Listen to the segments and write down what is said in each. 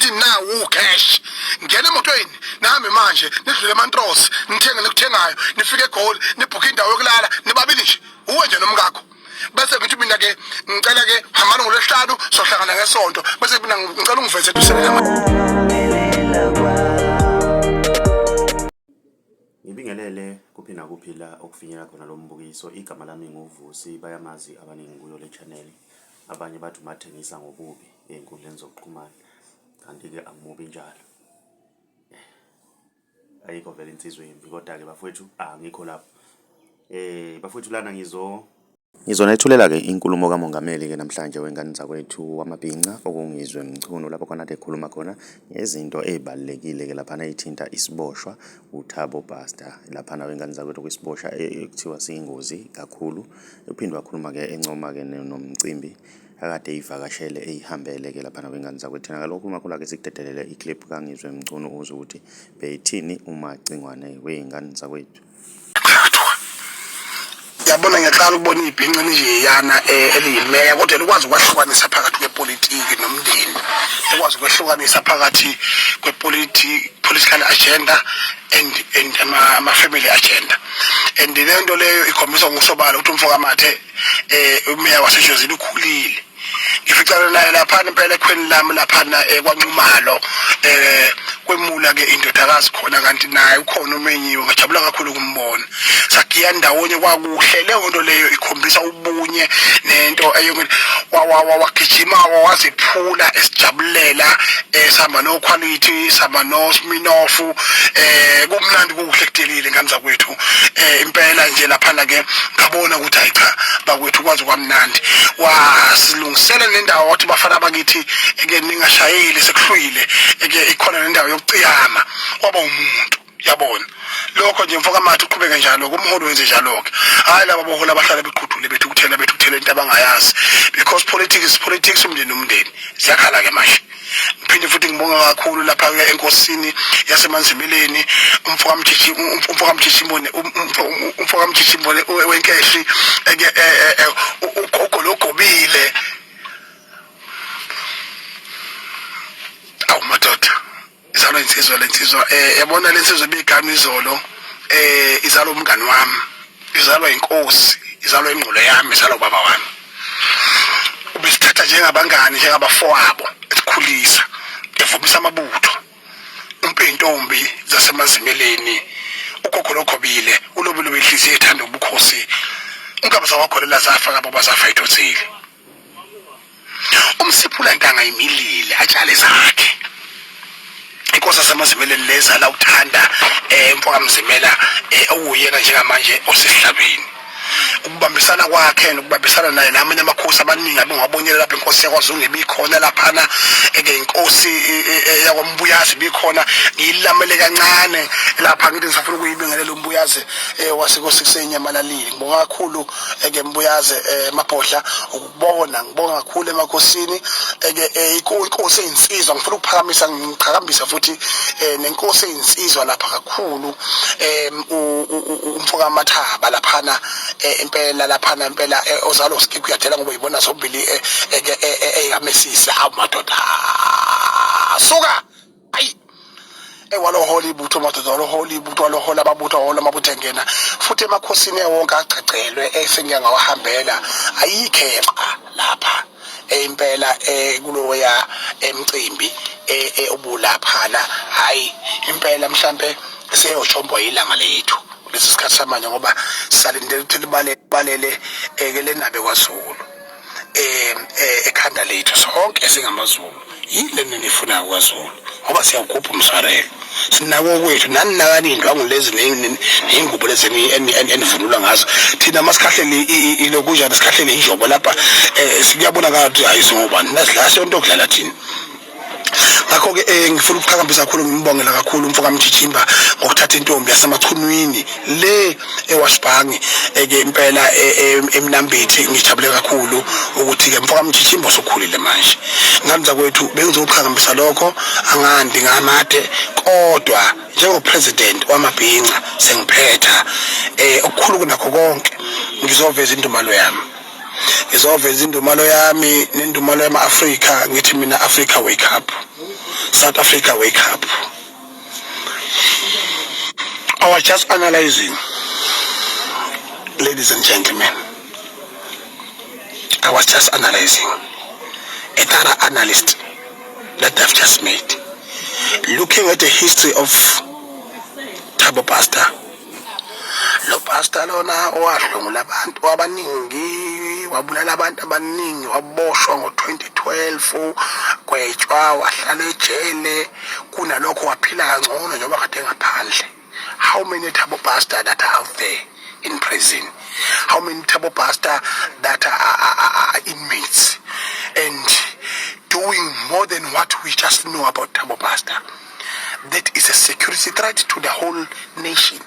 Ngithi nawu cash, ngena emotweni nami manje, nidlule eMantros, nithenge nikuthengayo, nifike eGoli, nibhukhe indawo yokulala nibabili nje, uwe nje nomkakho. Bese ngithi mina ke ngicela ke hambani ngoLwesihlanu, sohlangana ngeSonto. Bese mina ngicela ungiveze tusele. Ngibingelele kuphi nakuphi la okufinyela khona lo mbukiso. Igama lami nguVusi, bayamazi abaningi kuyo le channel. Abanye bathi umathengisa ngobubi ey'nkundleni zokuxhumana, kanti-ke angimubi njalo. Ayikho vele insizwa embi, kodwa-ke bafowethu angikho lapho. Bafowethu lana ngizonethulela-ke inkulumo kamongameli-ke namhlanje wengane zakwethu wamabhinca okunguNgizwe Mchunu, lapho khona ade ekhuluma khona ngezinto ey'balulekile-ke laphana ey'thinta isiboshwa uThabo Bester laphana wengane zakwethu, kwisibosha ekuthiwa siyingozi kakhulu. Uphinde wakhuluma-ke encoma-ke nomcimbi akade eyivakashele, eyihambele-ke laphana wengane zakwethu. Thina kalokhu uma khula-ke sikudedelele iclip kaNgizwe Mchunu uzwe ukuthi beyithini uMacingwane wey'ngane zakwethu. Yabona, ngiyaqala ukubona ibhinca elinjeyana eliyimeya, kodwa likwazi ukwahlukanisa phakathi kwepolitiki nomndeni, likwazi ukwehlukanisa phakathi kwepolitiki, political agenda and ama-family agenda. And le nto leyo ikhombisa ngokusobala ukuthi umfo kaMathe, umeya waseJozini, ukhulile. Ngificana naye laphana impela ekhweni lami laphana kwaNxumalo, kwemula ke indodakazi khona, kanti naye ukhona umenyiwe. Ngajabula kakhulu ukumbona, sagiya ndawonye, kwakuhle. Leyo nto leyo ikhombisa ubunye nento eyokuthi wagijima waziphula esijabulela, sihamba no Quality, sihamba no Sminofu, kumnandi, kuhle, kudelile, ngane zakwethu. Impela nje laphana ke ngabona ukuthi hayi cha bakwethu, kwaze kwamnandi. Wasilungisela nendawo, wathi bafana bakithi ke ningashayeli sekuhlwile, ke ikhona nendawo yokuciyama. Waba umuntu, yabona lokho nje mfoka Mathe, uqhubeke njalo kumholi, wenze njalo-ke. Hhayi laba boholi abahlala beqhudule, bethukuthela, bethukuthela into abangayazi, because politics is politics, umndeni umndeni. Ziyakhala-ke manje. Ngiphinde futhi ngibonga kakhulu lapha-ke enkosini yaseManzimeleni, umfokaMjiji, umfokaMjijimbone, umfokaMjijimbone wenkehli eke ugologobile. Awu madoda, izalwa insizwa le nsizwa. Yabona le nsizwa ebigama izolo, izalwa umngani wami, izalwa inkosi, izalwa ingqulo yami, izalwa ubaba wami. Ubesithatha njengabangani, njengabafowabo, esikhulisa, evumisa amabutho umpintombi zaseMazimeleni, ugogo lokhobile ulobe inhliziyo ethanda ubukhosi, unkaba zawakholela zafa kabo bazafa ithothile umsiphula ntanga imilile atshale zakhe. Inkosi yaseMazimeleni leza la uthanda mfokaMzimela, okuwuyena njengamanje osesihlabeni. Ukubambisana kwakhe nokubambisana naye namanye amakhosi amaningi abengwabonile lapha, inkosi yakwaZungu ibikhona laphana, eke inkosi yakwaMbuyazi ibikhona. Ngiyilamele kancane lapha, ngithi ngisafuna ukuyibingelela uMbuyazi wasenkosi kusenyamalalile. Ngibonga kakhulu eke Mbuyaze, Mabhodla, ukubona. Ngibonga kakhulu emakhosini eke inkosi eyinsizwa. Ngifuna ukuphakamisa, ngiqhakambisa futhi nenkosi eyinsizwa lapha kakhulu, umfoka Mathaba laphana, impela laphana impela, ozalo skip uyadela ngoba uyibona zombili eke eyamesisi. Awu madoda, suka, ayi ewalohola ibutho madoda, walohola ibutho, walohola amabutho, wahola amabutho engena futhi emakhosini ewonke agcagcelwe esengike ngawahambela. Ayikho eqa lapha impela kuloya emcimbi obulaphana. Hayi impela, mhlambe seyojombwa ilanga lethu lesi sikhathi samanje, ngoba sisalindele ukuthi libale balele eke lenabe kwaZulu, ekhanda lethu sonke singamaZulu. Yini le niyifunayo kwaZulu? Ngoba siyawugubha umswarelo, sinako kwethu. Nani nakani iy'ndwangu lezi ney'ngubo lezi enivunulwa ngazo. Thina masikhahlele ilokunjani, sikhahlele injobo lapha, kuyabonakala ukuthi hayi singobani nasidlala siyonto okudlala thina. Ngakho-ke ngifuna ukuqhakambisa kakhulu, ngimbongela kakhulu umfo kaMjijimba ngokuthatha intombi yaseMachunwini le eWashbhangi eke impela eMnambithi. Ngijabule kakhulu ukuthi-ke mfo kaMjijimba usukhulile manje. Ngane zakwethu, bengizoqhakambisa lokho, angandi ngamade, kodwa njengopresident wamabhinca sengiphetha, okukhulu kunakho konke ngizoveza indumalo yami. Ngizoveza indumalo yami nendumalo yama-Afrika, ngithi mina, Africa, wake up. South Africa, wake up. I was just analyzing, ladies and gentlemen. I was just analyzing a thorough analyst that I've just made, looking at the history of Thabo Bester. Lo Bester lona owadlwengula abantu abaningi, wabulala abantu abaningi, waboshwa ngo-2012, gwetshwa, wahlala ejele. Kunalokho waphila kangcono njengoba kade ngaphandle. How many Thabo Bester that are out there in prison? How many Thabo Bester that are inmates and doing more than what we just know about Thabo Bester? That is a security threat to the whole nation.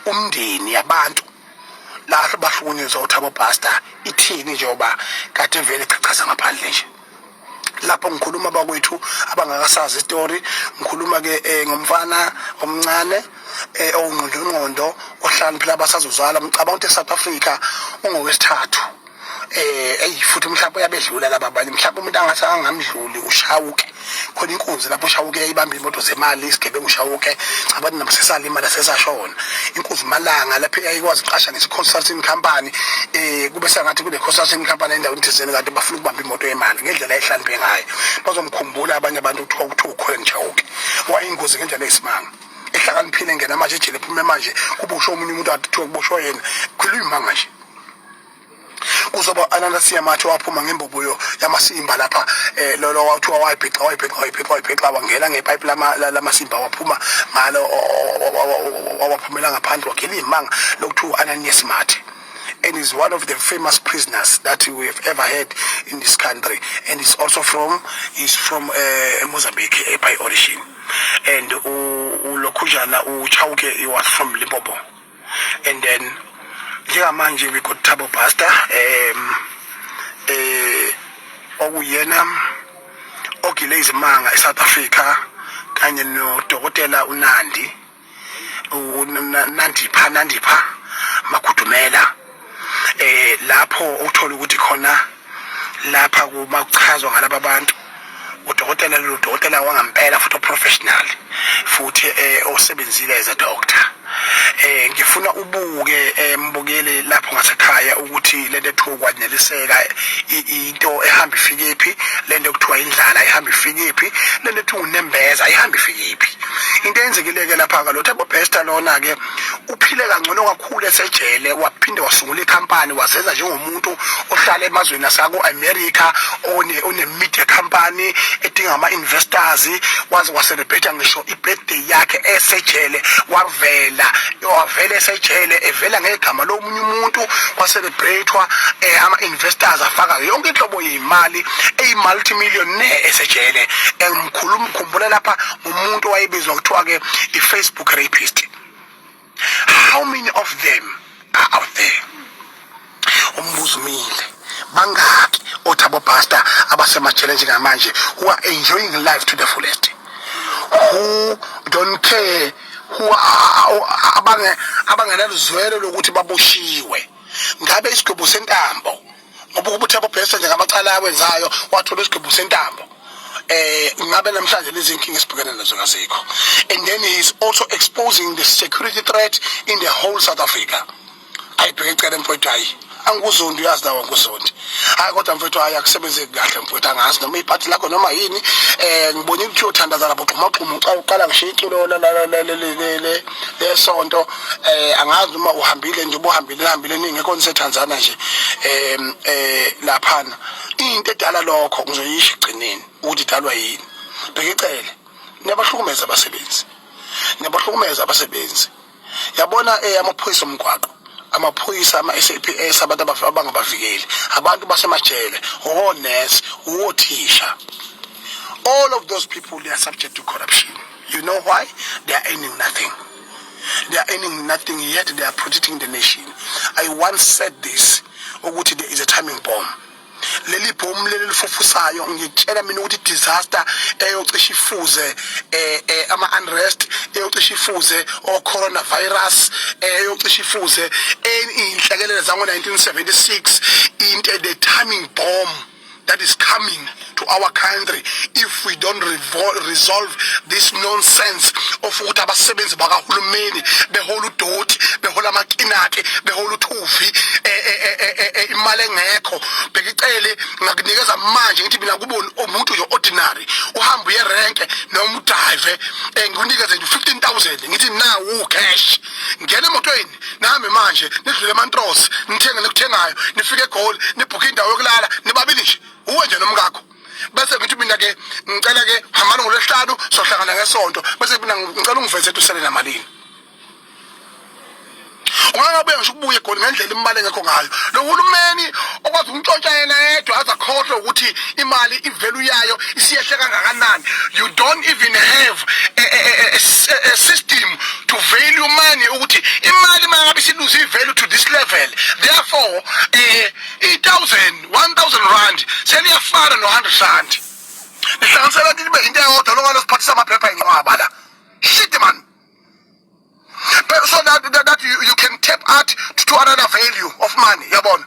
Umndeni yabantu la bahlukunyezwa uThabo Bester ithini, njengoba kade vele echachaza ngaphandle nje? Lapho ngikhuluma, bakwethu abangakasazi istory, ngikhuluma ke ngomfana omncane owungqondongqondo, ohlakaniphile, abasazozala. Ngicabanga ukuthi eSouth Africa ungowesithathu, eyi, futhi mhlawumbe uyabedlula laba abanye. Mhlawumbe umuntu angathi angamdluli uShauke. Khona inkunzi lapho, uShauke, ibamba imoto zemali, isigebengu uShauke. Abantu nabo sesalima sesashona. Inkunzi malanga lapho eyayikwazi ukuqasha ngesi-consulting company, kube sengathi kune consulting company endaweni thizeni, kanti bafuna ukubamba imoto yemali ngendlela ehlakaniphe ngayo. Bazomkhumbula abanye abantu, kuthiwa uColin Chauke, wayingozi ngendlela eyisimanga, ehlakaniphile. Ngena manje ejele, ephume manje, kuboshwe omunye umuntu, athi kuthiwa kuboshwe yena. Khuluma imanga nje. Kuzoba Ananias Mathe, waphuma ngembobo yamasimba lapha, lo wathiwa wayibhixa, wayibhixa, wayibhixa, wayibhixa, wangena ngepipe lamasimba, waphuma ngalo, waphumela ngaphandle, wagela imanga lokuthiwa Ananias Mathe, and is one of the famous prisoners that we have ever had in this country, and is also from Mozambique by origin. And ulokhujana uChauke, he was from Limpopo. And then njengamanje we got Thabo Bester, okuyena ogile izimanga eSouth Africa, kanye nodokotela uNandi Nandipha Makhudumela, lapho uthola ukuthi khona lapha kuma kuchazwa ngalaba bantu, udokotela lo, udokotela wangampela futhi professional, futhi osebenzile as a doctor. Ngifuna ubuke, mbukele lapho ngasekhaya, ukuthi lento ethiwa ukwaneliseka into ehamba ifikephi, lento ekuthiwa indlala ihamba ifikephi, lento ethiwa unembeza ihamba ifikephi. Into eyenzekile-ke lapha-ke, lo Thabo Bester lona-ke uphile kangcono kakhulu esejele, waphinde wasungula ikhampani, wazenza njengomuntu ohlala emazweni asako-America, one-media company edinga ama-investors. Waze wacelebrate ngisho i-birthday yakhe esejele, wavela, wavela esejele, evela ngegama lomunye umuntu, wacelebrate-wa, ama-investors afaka yonke inhlobo yemali eyi-multimillionaire esejele. Mkhuluma, khumbula lapha ngumuntu owayebizwa kuthiwa-ke i-Facebook rapist. How many of them are out there? Umbuzo umile: bangaki oThabo Bester abasemajele njengamanje who are enjoying life to the fullest, who don't care, who are abangenaluzwelo lokuthi baboshiwe? Ngabe isigwebo sentambo, ngoba ukuba uThabo Bester njengamacala awenzayo wathola isigwebo sentambo, ngabe namhlanje lezi inkinga esibhekene nazo kazikho. And then he is also exposing the security threat in the whole South Africa. Ayibheke icele, mfowethu. Hayi, angikuzondi, uyazi nawe angikuzondi. Hayi kodwa mfowethu, hayi, akusebenzeki kahle mfowethu. Angazi noma iphathi lakho noma yini. Ngibonile ukuthi uyothandaza lapho, gxuma gxuma, uqala ngisho iculo lesonto. Angazi noma uhambile nje, ubuhambile, hambile ningekho niseTanzania nje laphana. Into edala lokho ngizoyisho egcineni ukuthi idalwa yini. Bheka icele, niyabahlukumeza abasebenzi, niyabahlukumeza abasebenzi. Yabona, amaphoyisa omgwaqo, amaphoyisa, ama-SAPS, abantu abangabavikeli abantu basemajele, onesi, othisha, all of those people, they are subject to corruption. You know why? They are earning nothing. They are earning nothing, yet they are protecting the nation. I once said this, ukuthi there is a timing bomb. Leli bhomu leli lifufusayo, ngitshela mina ukuthi disaster eyocisha ifuze ama unrest, eyocisha ifuze o coronavirus, eyocisha ifuze inhlekelele zango 1976, into the timing bomb that is coming to our country if we don't resolve this nonsense of ukuthi abasebenzi bakahulumeni behola udoti, behola amakinati, behola uthuvi, imali engekho. Bekicele ngakunikeza manje, ngithi mina kube umuntu nje ordinary, uhambe uye renke noma udrive, ngikunikeze nje 15,000, ngithi nawu cash, ngena emotweni nami manje, nidlule eMontrose, nithenge nikuthengayo, nifike eGoli, nibhukhe indawo yokulala nibabili nje, uwe nje nomkakho. Bese ngithi mina ke ngicela ke hambani ngoLwesihlanu, sohlangana ngeSonto. Bese mina ngicela ungiveze ukuthi usele namalini. Ungangabuya ngisho ukubuya eGoli ngendlela imali engekho ngayo. Lo hulumeni okwazi ukuntshontsha yena yedwa aze akhohlwe ukuthi imali ivalue yayo isiyehle kangakanani. You don't even have a system to value money, ukuthi imali uma ngabe isiluze ivalue to this level, therefore i-1000 R1000 seliyafana no-R100. Nihlanganisela into ibe into eyodwa. Lokho siphathisa amaphepha inqwaba la. Shit man. But so that you can tap out to another value of money, yabona.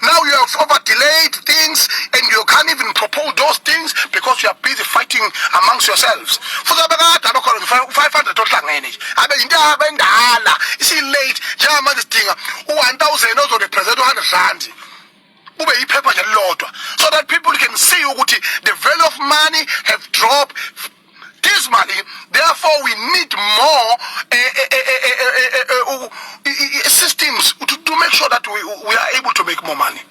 Now you have over delayed things and you can't even propose those things because you are busy fighting amongst yourselves. Futhi abekade abakhona 500 ohlangene nje abe into abendala isi-late. Njengamanje sidinga u-1000 ozorepresent u-R100, kube yiphepha nje lilodwa, so that people can see ukuthi the value of money have dropped dismally, therefore we need more systems to make sure that we are able to make more money.